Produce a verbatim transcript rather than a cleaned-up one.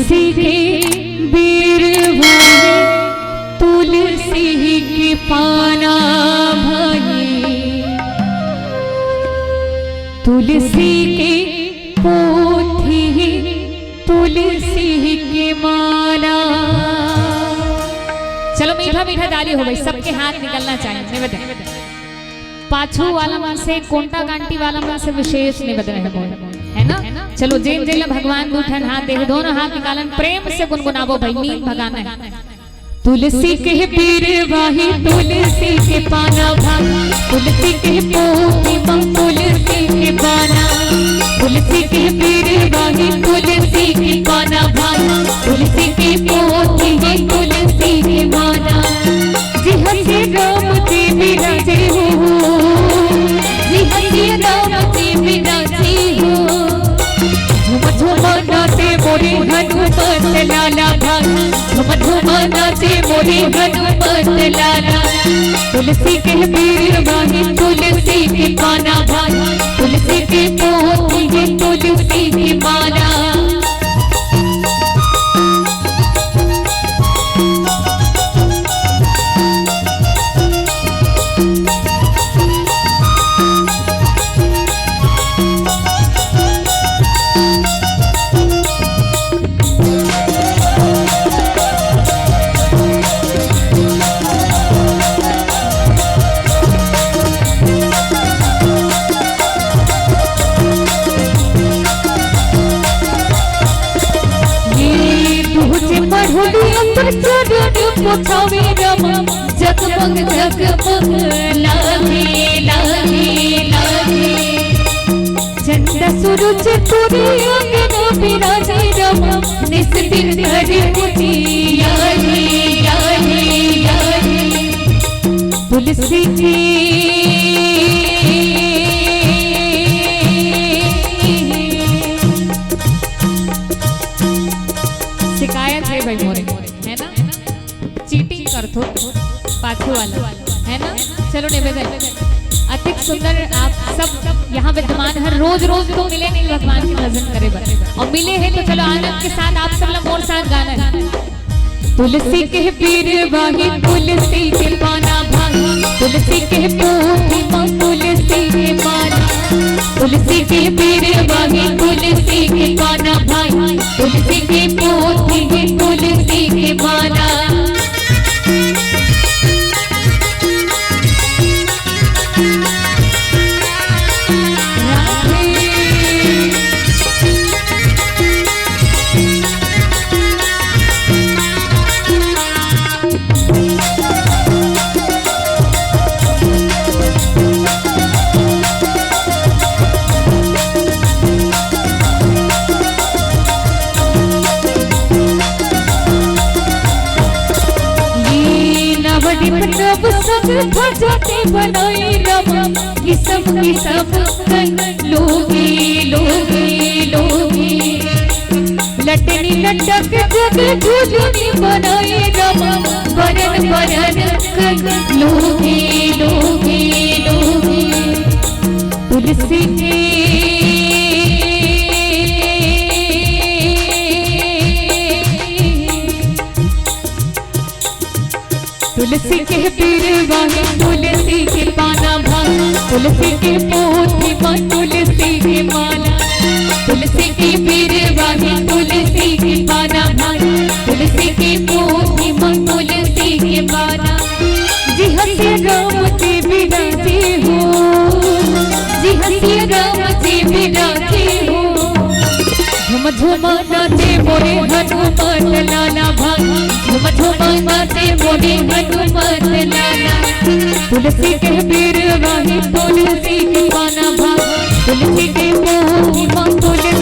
तुलसी के बिरवा, तुलसी के पाना भाई, तुलसी के पोथी, तुलसी के माला। चलो, मीठा मीठा ताली हो भाई, सबके हाथ निकलना चाहिए। पाछू वाला मन से, कोंटा कांटी वाला मन से विशेष निवेदन हे मोर, है ना? चलो, जेन जेन ला भगवान दू ठन हाथ दे हे, दोनों हाथ निकालन, प्रेम से गुनगुनाबो भाई, नींद भगाना हे। तुलसी के पीर वाही, तुलसी के पाना भाई, तुलसी के पोथी माँ, तुलसी के पाना, तुलसी के पीर वाही, तुलसी के पाना भाई, तुलसी के पोथी माँ, तुलसी के पाना। जी हंसी राम जी विराजे हो, जी हंसी राम जी विराजे हो। झूम झूम नाचे मोरे हनुमत लाला भाई, झूम झूम नाचे मोरे हनुमत लाला। तुलसी के पीर वाही, तुलसी के पाना भाई, तुलसी के पोथी, तुलसी के माला। ये तुझे पढ़ोली अंतर चरण पोछावे रामा, जगमग जगमग लागे, लागे, लागे। चंदा सूरज तोरे अंगना विराजे रामा, निस दिन करे उजियारे, यारे, यारे। तुलसी की शिकायत हे भाई मोरे, है ना? चीटिंग करथो पाछू वाला, है ना? चलो निवेदन, अतिक सुंदर। आप सब यहाँ विद्यमान हर रोज रोज तो मिले नहीं भगवान के भजन करे बर, और मिले हे तो चलो आनंद के साथ आप सब ला मोर साथ गाना हे। तुलसी के पीर वाही, तुलसी के पाना भाई, तुलसी के पोथी माँ, तुलसी के पाना, तुलसी के पीर वाही, तुलसी के पाना भाई, तुलसी के पोथी, तुलसी के पाना। ये नवदीप नव संग भजते बनाई रामा, किसम किसम कर लोगे, लोगे, लोगे। लटनी लटक जग झुलनी बनाई रामा, बरन बरन कर लोगे, लोगे, लोगे। तुलसी के तुलसी के पीर वाही, तुलसी के पाना भाई, तुलसी के पोथी माँ, तुलसी के माला। तुलसी के पीर वाही, तुलसी के पाना भाई, तुलसी के पोथी माँ, तुलसी के माला। जी हंसी राम जी विराजे हो, जी हंसी राम जी विराजे हो। झुम झुम नाचे मोरे हनुमत लाला भाई, झुम झुम नाचे मोरे हनुमत लाला। तुलसी के पीर वाही, तुलसी के पाना भाई, तुलसी के पोथी माँ, तुलसी